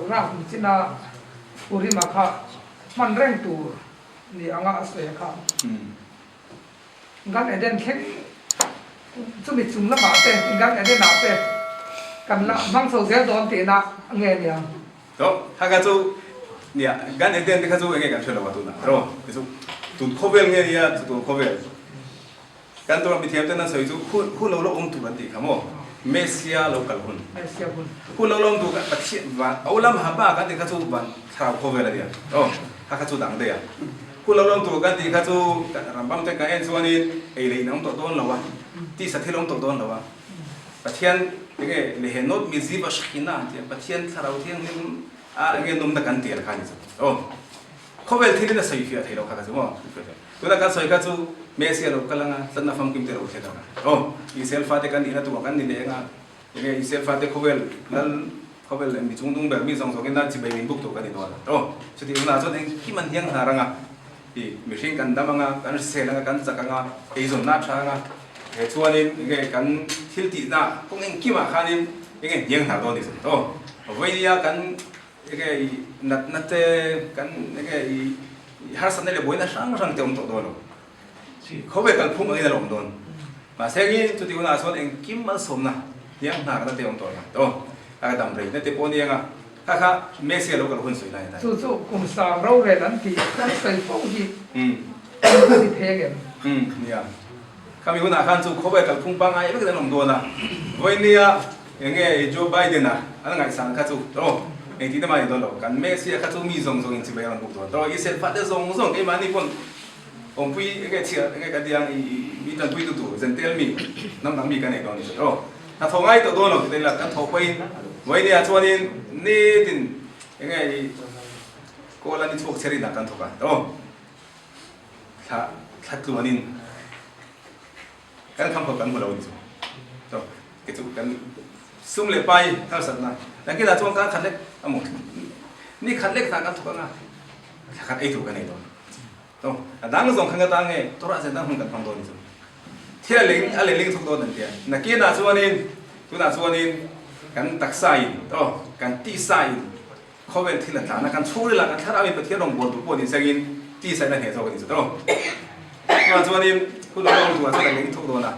Ralph Nichina Urima kha hman reng tur ni anga a sawi a kha. Gan Eden thleng chumi chung lamah te Gan Eden ah te kan la hmang chho zel dawn tihna nge niang? Tawh, kha kha chu nia Gan Eden te kha chu enge kan hre lo a tunah ro ti chu tun khawvel nge nia chu tun khawvel kan tura mithiam ten an sawi chu hun hun lo la awm tur an tih kha maw Messia lo kal hun hun lo la awm tur Pathian van Olam Haba kan tih kha chu van thlarau khawvel a nia aw kha kha chu dang daih a. Hun lo lawm tur kan tih kha chu Rambam te kan en chuanin ei leh in a awm tawh dawn lo a, tisa thil a awm tawh dawn lo a. Pathian enge lehenot miziv a shkhina an ti a, Pathian thlarau thianghlim a enge nawmna kan tel kha a ni chu. Aw, khawvel thilin a sawi fiah thei lo kha kha chu maw? Tuna kan sawi kha chu Messia lo kal anga, tlatna famkim te lo thlen anga. Aw, Israel fate kan nihna tumah kan ni leh anga, Enge Israel fate khawvel lal khawvel leh mi chungdung ber mi zawng zawngin a chibai min buk tur kan ni dawn a. Aw, chutih hunah chuan engkim an hiang hnar anga, i mihring kan dam anga, kan hrisel anga, kan chak anga, eizawnna a tha anga, he chuanin enge kan thil tihna kawng engkimah khanin enge hniang hnar dawn ni chu. Aw, vawinia kan enge i natna te, kan enge i harsatna leh buaina hrang hrang te awm tawh dawn lo. Khawvel kalphung angin a la awm dawn. Mahse engin chuti hunah chuan engkim malsawmna hniang hna kana te awm tawh ang a, a dam reina te pawh a ni ang a, kha kha Messia lo kal hun sawi lai a ni. Chu chu kum sang rorel an tih kan sawi fo hi a ni thei ang em? Umm nia. Khami hunah khan chu khawvel kalphung pangngai vekin an awm dawn a, vawinia enge Joe Biden-a an ngaihsan kha chu aw engtin emaw a ni dawn lo, kan Messia kha chu mi zawng zawngin chibai a rawn buk dawn. Aw Israel fate zawng zawng keimahni pawn Awmpui enge chhiar enge kan tih ang i mi tanpui tu tur zentel mi hnam dang mi kan nei dawn ni aw hna thawh ngai tawh dawn lo tih la kan thawh pawhin vawinia chuanin nitin enge i kawl a ni chhuak chher inah kan thawk a aw thla thla tluanin kan kham khawp kan hmu lo ni chu aw kei chu kan sum leh pai harsatna nakinah chuan kan khat lek a maw ni khat lek hna kan thawk anga thla khat ei tur kan nei dawn. Aw, a dang zawng kha nga ta nge, Torah zen dang hmun kan hmang dawn ni chu. Thil a leng a lehling thawk dawn an tia. Nakinah chuanin, tunah chuanin kan taksa in, aw, kan tisa in khawvel thil a tlan a, kan chhungril ah kan thlarau in Pathian rawngbâwl duh pawh ni sengin tisa in a hneh zawk a ni chu tawh. Chuvang chuanin hun lo awm turah chuan a leng thawk dawn a,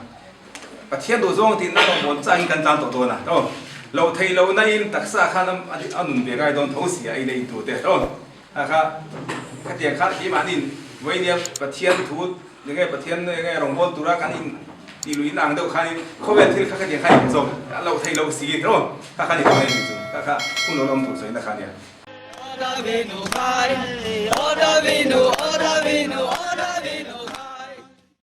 Pathian duh zawng tihna rawngbâwl changin kan tlan tawh dawn a, aw, loh theih lohna in taksa khan a nun ve ngai dawn tho si a, ei leh in tur te, aw. Kha kha khatiang kha keimahniin vawinia Pathian thu enge Pathian enge rawngbâwl tura kan in tih luih in ang deuh khanin khawvel thil kha khatiang kha in zawk a loh theih loh si emaw kha kha ni dawn em chu kha kha hun lo la awm tur sawina kha nia.